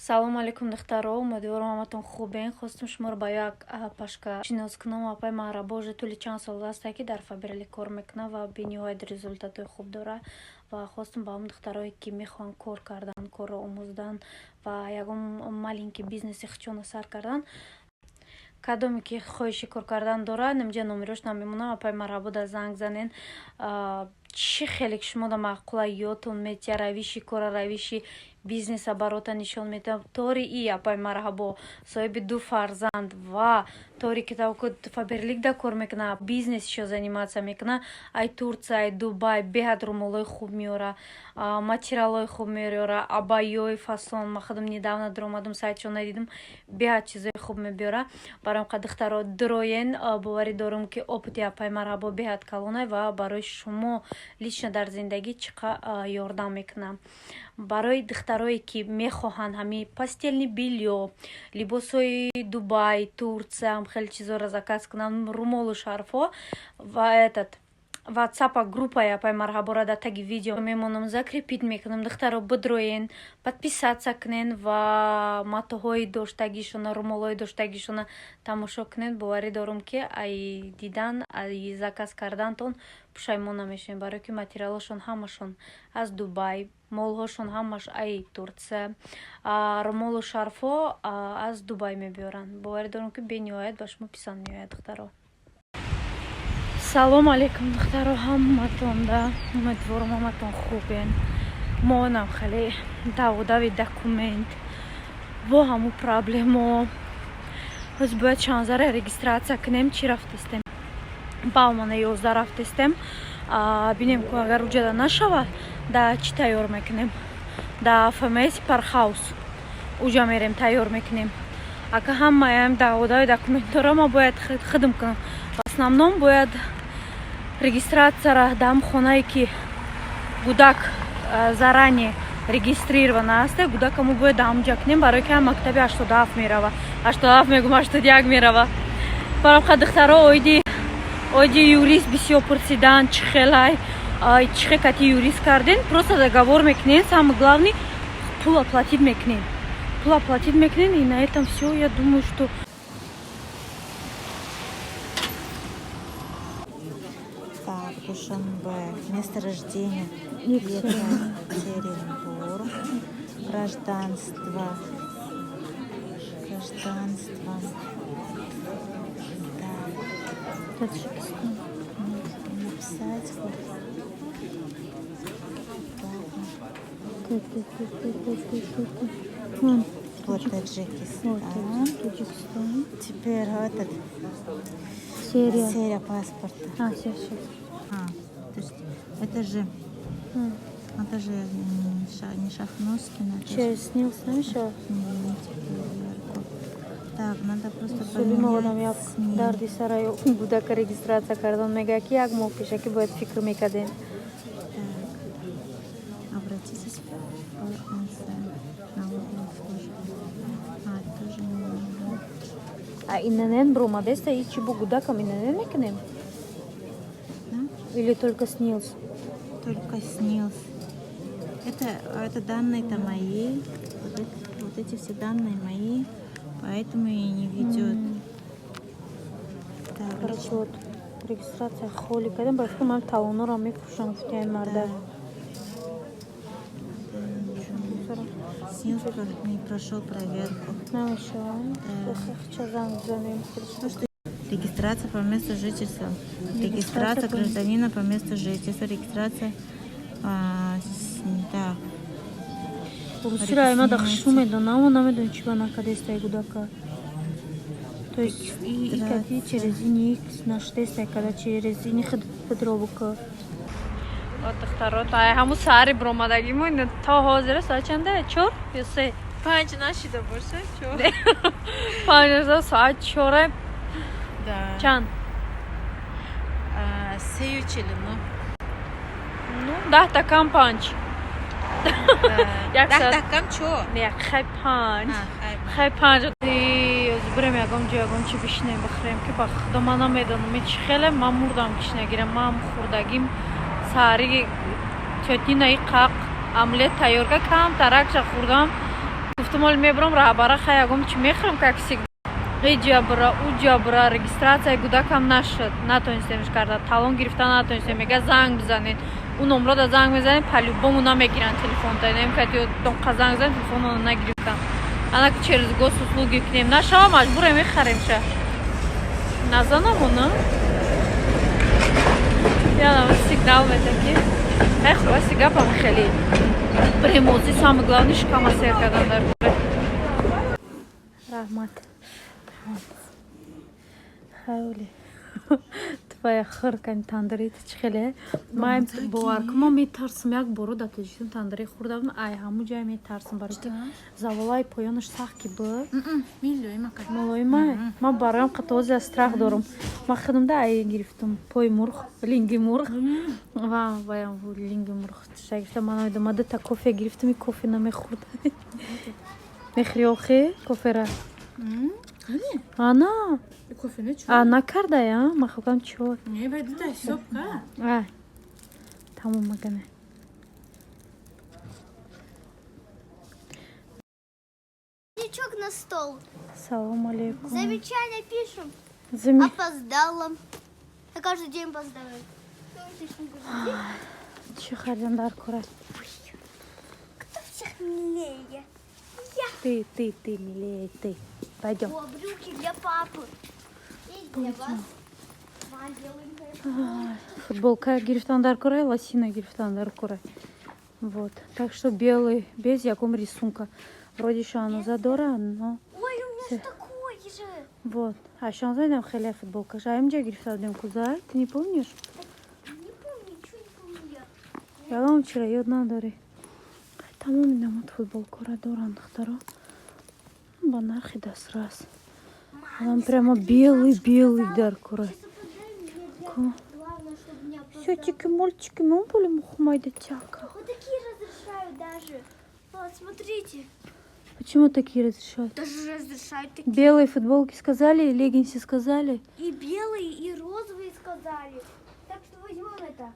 Салому алейкум, духтаро. Умедворам, ҳаматон хубен. Хостум шуморо ба як апашка шинос кунам. Апаи Маҳрабо уже тӯли чанд сол аста, ки дар Фаберлик кор мекунад ва бениҳоят результатҳои хуб дорад. Ва хостум ба ҳамон духтарое, ки мехоҳанд кор кардан, корро омӯздан ва ягон маленький бизнеси худшона сар кардан, кадоме ки хоҳиши кор кардан дорад, инҷа номерошона мемонам. Апаи Марҳабода занг занен. Чӣ хеле ки шумода маъқула, ёдтон метия, равиши кора, равиши бизнеса барота нишон медиҳам. Тори и апаи Марҳабо соҳиби ду фарзанд ва тори ки Фаберликда кор мекуна, бизнесишо заниматься мекуна. Ай Турция, ай Дубай беҳад румолҳои хуб меёра, материалҳои хуб меёра, абайёи фасон. Ма худам недавно дуромадам, сайтшона дидам, беҳад чизои хуб мебиёра. Барои қа, духтаро, дуроен. Боварӣ дорам, ки опыти апаи Марҳабо беҳад калонай ва барои шумо лично дар зиндагӣ чӣ қа ёрдам мекунам. Барои духтарое, ки мехоҳанд ҳами постельный бельё, либосҳои Дубай, Турция, хеле чизоро заказ кунанд, румолу шарфҳо ва этот ватсапа группаи апаи Марҳабора дар таги видео мемонам, закрепить мекунам. Духтаро, бидроен, подписаться кунен ва матоҳои доштагишона, румолҳои доштагишона тамошо кунед. Боварӣ дорам, ки ай дидан, ай заказ кардантон пушаймон намешавем, барое ки материалҳошон ҳамашон аз Дубай, молҳошон ҳамаш ай Турция, румолу шарфҳо аз Дубай мебиёранд. Боварӣ дорам, ки бениҳоят ба шумо писанд меояд. Духтаро, салому алейкум. Духтаро, ҳаматонда умедворам, ҳаматон хубен. Монам хеле даводави документ бо ҳамун проблемо. Ҳоз бояд шанзара регистрация кунем. Чӣ рафтестем? Баумана 11 рафтестем. Бинем ку, агар уҷада нашавад, да чӣ тайёр мекунем? Да ФМС Пархаус уҷа мерем, тайёр мекунем. Ака ҳамаям даводави документҳоро ма бояд хидм кунам. В основном бояд регистрацияра дар хонае, ки гудак заранее регистрирована аст, гудака мо бояд ҳамуҷа кунем, барое ки мактаби 87 мерава, 87 мегум, 81 мерава. Барои духтаро, оиди юрист бисёр пурсидан, чӣ хелай, чӣ хел кати юрист карден. Просто договор мекунем, самое главное, пул оплатить мекунем, пул оплатить мекунем, и на этом все, я думаю, что. Так, Душанбе. Место рождения: Екатеринбург. Гражданство. Гражданство. Так. Таджикистан. Написать вот. Так. Т, Т, Т, Т, Т, Т, Т, Т. Вон. Вот Таджикистан. Вот Таджикистан. Теперь этот. Серия. Серия паспорта. А, сейчас, сейчас. А, то есть это же, это же не Шахноскина. Это же Через СНИЛС намешавад? Сменить проверку. Так, надо просто Сулимова поменять як СНИЛС. Дарди сараи гудака регистрация кардан. Мега, ки як моҳ пешакӣ бояд фикр мекардем. Так, обратитесь в ФНС, налоговую службу. А, тоже не надо. А ИНН бромадеста и чи бо гудакам ИНН мекунем? Да? Или только СНИЛС? Только СНИЛС. Это данные-то мои. Вот эти все данные мои. Поэтому и не ведет. Так, Короче, вот регистрация холи кардем. Ба фикр ман талонҳоро мефурӯшам, гуфтияи марда. Да. СНИЛС не прошел проверку. Намешавам. Ча занг занем. Ну что, регистрация по месту жительства. Регистрация гражданина по месту жительства. Регистрация. Так. Русира има хушу медонам, аммо намедонам, чӣ ба накадестай гудака. То есть и кати через ини наштестай, када через ини худ подробка. Духтаро, та ҳамун саҳари биромадагимо то ҳозира соат чанда? 4 ё 3? 5 нашида боша, чор. 5 нашида, соат чора. Да. Чанд? 3:49. Ну, 10-та кам 5. Як 10-та кам чор. Не, хай 5. Хай 5. Бирем ягон ҷо, ягон чи бишинем, бихӯрем, ки ба худо ман намедонам чи хеле ман мурдам кишнагирам. Ман хӯрдагим саҳари тётинаи қақ омлет тайёр ка, кам таракша хӯрдам. Гуфтам, оли мебарам раҳбара, хай ягом чи мехӯрам, как всегда. Иҷа бира, уҷа бира, регистрация и гудакам нашуд, натонистемш карда, талон гирифта натонистем. Мега, занг бизанед. Ӯ номрода занг мезанед, по-любому намегиранд телефонта. Немкати донқа занг занед, телефонона нагирифтам. Ана ки через госуслуги кунем, нашава, маҷбурем, мехаремша. Назанамона янам сигнал мета, ки ай хулоси гапам, хеле бремози. Самое главное, шикама сер кардан дар кора. Раҳмат. Хайоли твоя хӯркани тандырит чӣ хеле? Ман бовар кун, ман метарсам. Як боро дар Тоҷикистон тандырӣ хӯрдам, ай ҳамун ҷай метарсам, барои ки заволаи поёнаш сахт ки буд. Мулоима. Ман бароям қатози страх дорам. Ман худамда ай гирифтам, пои мурғ, линги мурғ ва ваям линги мурғ гирифтам. Ман намедонам, дута кофе гирифтам, и кофе намехӯрд. Мехӯри охи кофера? Ана а накардая, ман хокам чой. Тамом магане. На стол. Салом алейкум. Замечание пишем. Опоздала. Я каждый день опоздаю. Чӣ харидам дар кора? Кто всех милее? Я. Ты, ты, ты милее, ты. Пойдем. О, брюки для папы. И для вас. Футболка гирифтан дар кора, лосина гирифтан дар кора. Вот. Так что белый, без яком рисунка. Вроде Шануза дора, но. Ой, у меня такой же. Вот. А Шануза нам хеле футболка. Жаем гирифта будем кузай. Ты не помнишь? Не помню, ничего не помню я. Ялам вчера ёд надори. Тамоми намуд футболкора доранд, духтаро. Ба нархи дастрас. Алан прямо белый белый дар кора. Все-таки мальчики, мы были мухмайда тяка. Вот такие разрешают даже. Вот, смотрите. Почему такие разрешают? Даже разрешают такие. Белые футболки сказали, леггинсы сказали. И белые, и розовые сказали. Так что возьмем это.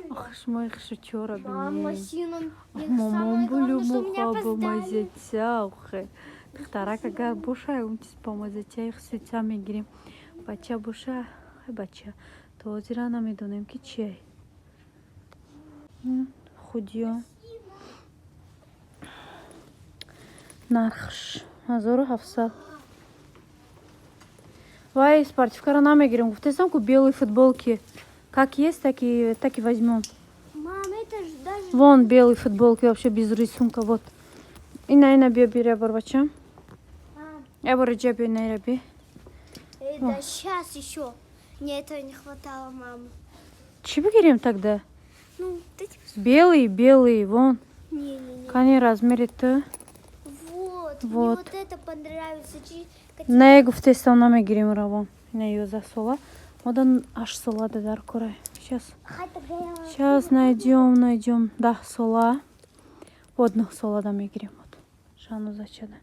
Ох, мой шучора. Мама, сином. Мамам булю муха бамазетя, охе. Духтарак агар боша, он чиз бамазетя, их сетя мегирим. Бача боша, ай бача. То ҳозира намедонем, ки чие. Худиё. Нархш 1700. Вай, спортивкара намегирем. Гуфтесам ку, белые футболки. Как есть, так и возьмем. Мам, это же даже. Вон белые футболки вообще без рисунка. Вот. Ина, ина, биё, бира, барбача. Я бор ҷа биё, ина би. Это сейчас еще. Мне этого не хватало, мама. Чӣ бигирем тогда? Ну, дайте. Белый, белый, вон. Не-не-не. Кани размери ты? Вот. Вот. Мне вот это понравится. Не, гуфтестам, намегирем равон. Ина 11 сола. Одан 8 сола да дар кора. Сейчас. Сейчас найдем, найдем. 10 сола. Вот 9 сола да мегирем. Вот. Шанузачада.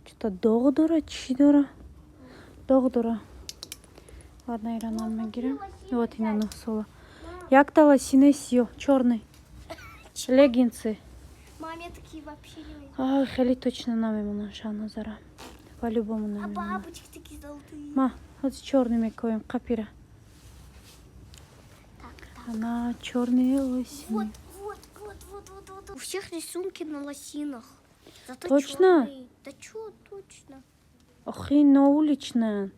Что-то доғ дора, чӣ дора? Доғ дора. Ладно, ира нам мегирем. Вот ина 9 сола. Якта лосинаи сиё, чёрный. Леггинсы. Маме такие вообще не возьму. Ай, хеле точно намемонанд Шанузара. По-любому А намемонанд. бабочки такие золотые. Ма, вот чёрный мекоем, қапира. Так, так. Она черные лосины. Вот, вот, вот, вот, вот, вот. У всех рисунки на лосинах. Зато Точно? чёрные. Да чё, точно. Охи, но уличная.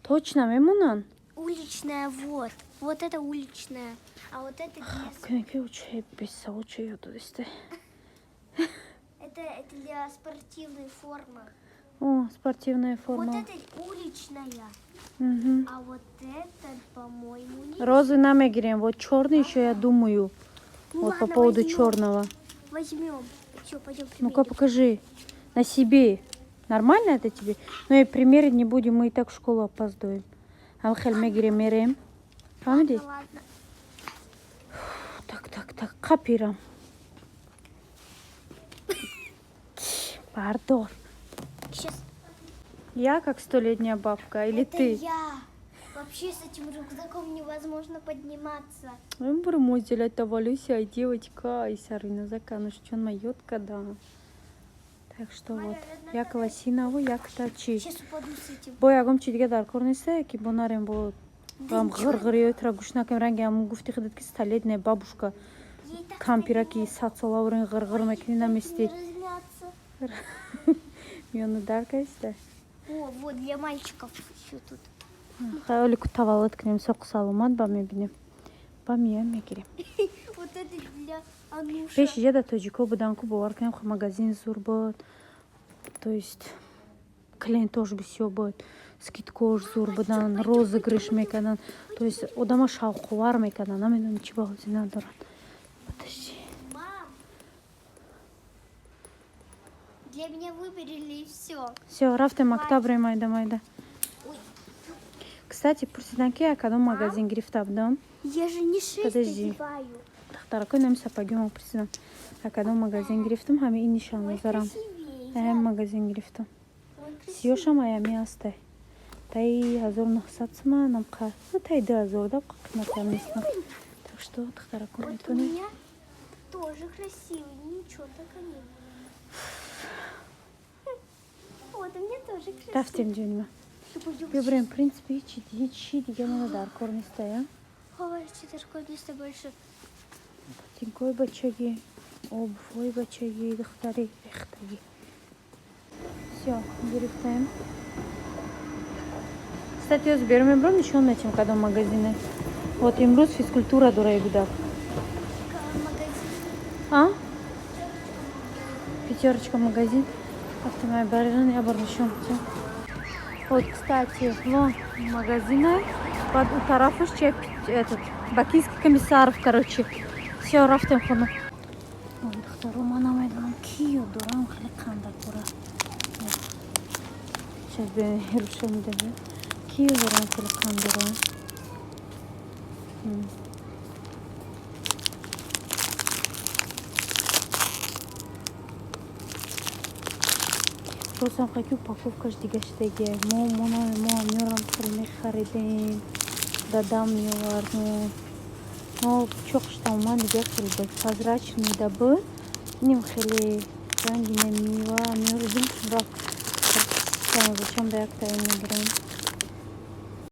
Точно мемонанд? Уличная, вот. Вот это уличная. А вот это без. Кунеки уче беса уче ёд додисте. Это для спортивной формы. О, спортивная форма. Вот это уличная. Угу. А вот это, по-моему, не. Розы намегирем. Вот черный еще я думаю. Ну Вот по ладно, поводу возьмем. черного. Возьмем. Все, пойдем. Ну-ка покажи. На себе. Нормально это тебе? Ну и примерить не будем, мы и так в школу опаздываем. Алхел мегирем мерем. Фаҳмидӣ? Ладно. Так, так, так, қапирам. Бардор. Сейчас. Я как столетняя бабка или Это ты? я. Вообще с этим рюкзаком невозможно подниматься. Бур мозделя тавалюся, девочка, и сарвиноза канушчон моётка, да. Так что вот, як лосинаву, якта чи. Сейчас упаду с этим. Бо ягом чи дига дар кор несте, ки бо нарем, бо вам ғирғириёи тура гӯш накунем, ранги ҳамун гуфти худат, ки столетняя бабушка Ей так кампира, ки 100 сола урин ғирғир мекунӣ, намести. Размяться. Миёна дар кайста. О, вот для мальчиков еще тут. Хаёли ку таваллуд кунем, соқу саломат, ба мебинем, ба миёем, мегирем. Вот это для Ануша. Пеш иҷа да тоҷико будан ку, бовар кунем, хо магазин зур буд, то есть клиентош бисёр буд, скидкош зур будан, розыгрыш мекарданд, то есть одама шавқовар мекарданд. Намедонам, чӣ ба ҳозир надоранд. Подожди. Мам! Для меня выбрали и все. Всё, рафтем мактаб, майда майда. Ой. Кстати, пурсидан, ки я кадом магазин гирифта будам. Я же не шесть Подожди. одеваю. Духтаракои, нами сапогимо пурсидам, я кадом магазин гирифтам, ҳами ин Ой, нишонназарам. красивее. Ҳам магазин гирифтам. Ой, красивее. Сиёшам аями астай. Таи 1900 суман, амқа. Ну, таи 2000 да, қиматам нестам. Так что, духтарако, Вот у метонем. меня тоже красивый. Ничего так они. Вот у меня тоже красивый. Рафтем, ҷонима. Бибирем, в принципе, ҳичи ҳичи дига мана дар кор нестая. Ой, четыркой место больше. Ботинкои бачагӣ, обувҳои бачагӣ, духтари рехтагӣ. Всё, гирифтем. Кстати, ёз беру, мебром, нишон метем, кадом магазине. Вот имрӯз физкультура дора гудак. Магазин. А? Пятерочка магазин. Автомобиль бариран, я бар нишон метем. Вот, кстати, вон магазина. Баъд у тарафуш че этот Бакинский комиссаров, короче. Всё, рафтем хона. Ой, духтаро, ман намедонам, ки ёд дорам, хеле қандакора. Сейчас бе руша медавем. Ки ёд дорам, хеле қандора. Ростам ки упаковкаш дига шудагия. Мо меорам, хеле мехаридем. Дадам меовард. Мо пучоқш тамоман дига хеле буд. Прозрачный да буд. Инем хеле ранги мева меоридим. Рафт. Зачем да якта мегирем.